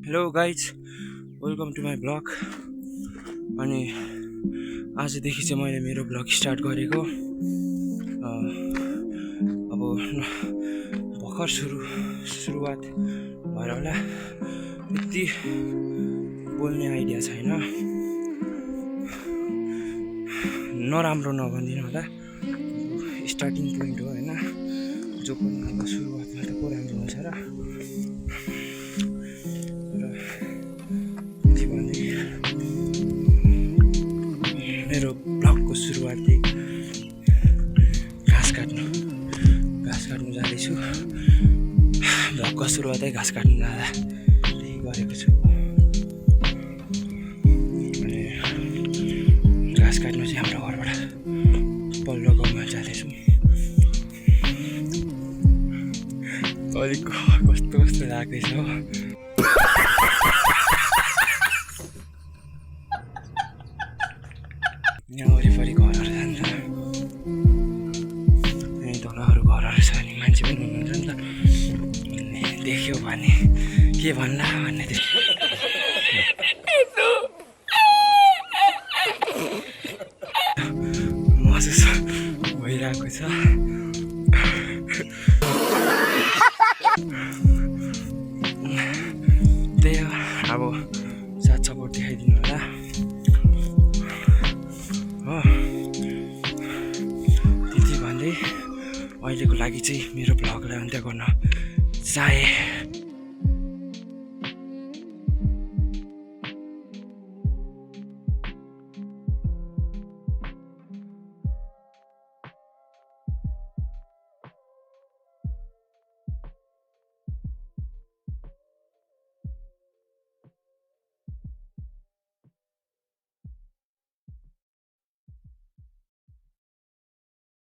Hello guys, welcome to my blog. अनि आजदेखि चाहिँ मैले मेरो ब्लग स्टार्ट गरेको। अब भर्खर सुरुवात भएर होला, त्यति बोल्ने आइडिया छैन, नराम्रो नभनिदिनु होला। स्टार्टिङ पोइन्ट हो होइन, जो पनि अब सुरुवातमा त को राम्रो हुन्छ र। मेरो ब्लगको सुरुवात चाहिँ घाँस काट्नु जाँदैछु। ब्लगको सुरुवातै घाँस काट्नु जाँदा त्यही गरेको छु। अनि घाँस काट्नु चाहिँ हाम्रो घरबाट पल्लो गाउँमा जाँदैछु। अलिक कस्तो लाग्दैछ हो। यहाँ वरिपरि घरहरू जान्छ, यहीँ तलहरू घरहरू छ नि, मान्छे पनि हुनुहुन्छ नि त। अनि देख्यो भने के भन्ला भन्ने महसुस भइरहेको छ। त्यही हो, अब साथ सपोर्ट देखाइदिनु होला हो। त्यति भन्दै अहिलेको लागि चाहिँ मेरो भ्लगलाई अन्त्य गर्न चाहे।